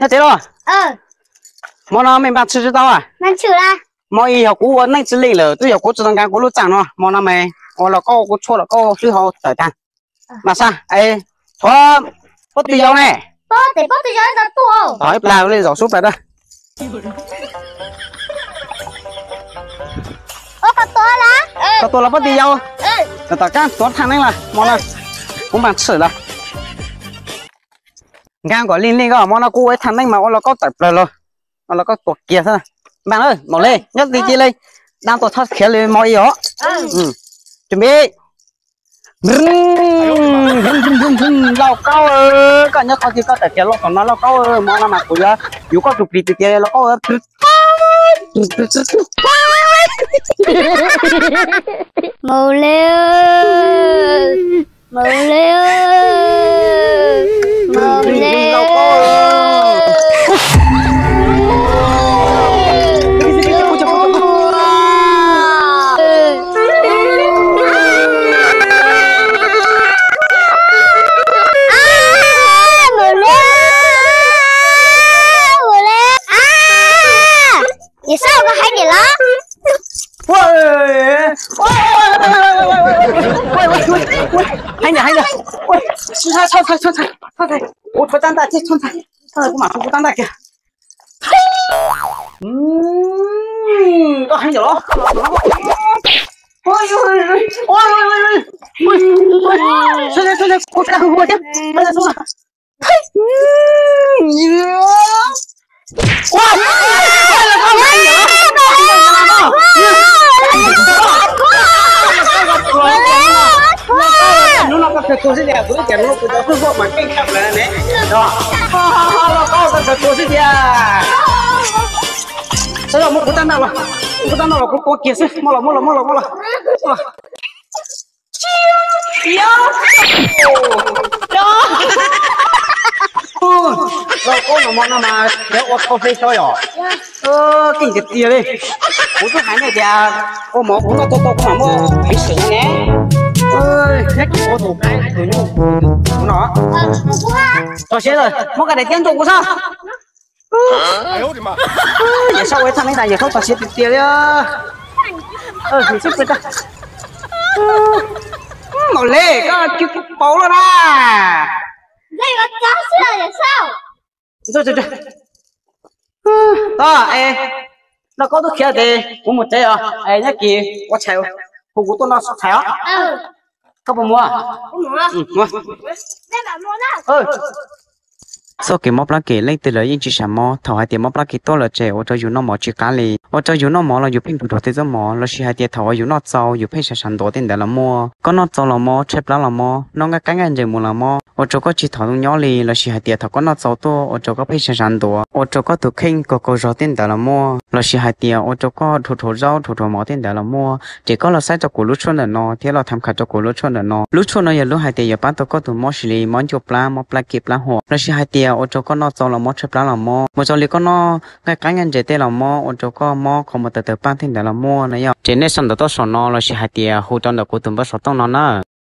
Teb los, hmo no mej npaj tshwm tsis tau a? Hmo ib yog kuv ua neej tsis leej lawm, twb yog kuv tsis tau nkaag kuv lub txaaj no, hmo no mas ua los koj ua kuv tshuaj los koj hlwb hauv tawm taag. Mas xav, es, thov pob tw yau ne. Tom ib plag le zaum sub plag dab. Koj tua los pob tw yau, tom kaab tuav thaaj neeb lawm hmo no, kuv npaj tshwm lawm. Nkaag kom leej leej koj, hmo no kuv ua ib thaaj neeb mas ua los koj tawm plawg los, ua los koj tua kiag xwb. Npaj, maum le nyob ti ci le, dab tuaj txhob khiav le hmo ib os. Tsum npib. Lauj kaub, koj nyob qhov twg koj tawm kiag los tom no lauj kaub, hmo no mas kuv yuav yuav koj tus plis tiag tiag lauj kaub. Maum le, maum le, maum le. Yawm Saub, koj hais tias los? Hais tias, hais tias, kuv tab ntaj thiab, kuv mam ua kuv tab ntaj kiag. Koj hais tias los? Hnub no koj kawg tuag xwb tiag, kuv twb tias hnub no kuv cov phooj ywg mas keej tshaj plaws ne. Los koj kawg tuag xwb tiag. Sawv daws muab kuv tab ntaj los, muab kuv tab ntaj los kuv tua kiag xwb. Muab los, muab los, muab los, muab los. Lauj kaub, no hmo no mas yuav ua tau fe xyov yom. Keej tiag tiag li. Kuv twb hais nej tias ua mov kuv noj tau tau kuv mam muaj peev xwm ne. Nyob kis ua tus qaib tus nyuj no. Tso siab lawm, muab koj daim tiab ntsuas kuv xwb. Yawm Saub ua ib thaaj neeb tas Yawm Saub tso siab tiag tiag li. Maum le, koj tsis paub lawm na. Tod es, lauj kaub twb khiav tes kuv mus tsev os, es nyob kis ua tshais, hu kuv tuaj noj tshais os. Koj puas mus? Txoj kev mob plab kem leej twg lawv yeej tsis sam mob. Thaum hais tias mob plab kem tuaj lawm ces ua rau yus noj mov tsis qab li, ua rau yus noj mov los yus pheej npus rog tej txuj mov, lossis hais tias thaum uas yus noj txaus yus pheej sab sab ntuav tej ntawd los muaj. Koj noj txaus los mob, tshaib plab los mob, noj nqaij qab nqaij nres mus los mob, ua rau koj tsis tau zoo nyob li, lossis hais tias thaum koj noj txaus tuaj ua rau koj pheej sab sab ntuav, ua rau koj tus kheej kaug kaug zog tej ntawd los muaj, lossis hais tias ua rau koj dhuav dhuav zaub dhuav dhuav mov tej ntawd los muaj, ces koj los saib rau kuv lub tshuaj ntawm no thiab los tham khas rau kuv lub tshuaj ntawm no. Lub tshuaj no yog lub hais tias yuav pab tau koj tus mob sis li mob ncuaj plab, mob plab kem plab huam, lossis hais tias ua rau koj noj txaus los mob, tshaib plab los mob, mus zoo li koj noj nqaij qab nqaij nres tej los mob, ua rau koj mob qhov muag tawv tawv paj tej ntawd los muaj na yom. Ces nej sau ntawv tuaj saum no lossis hais tias hu rau ntawm kuv tus npawb xov tooj no na.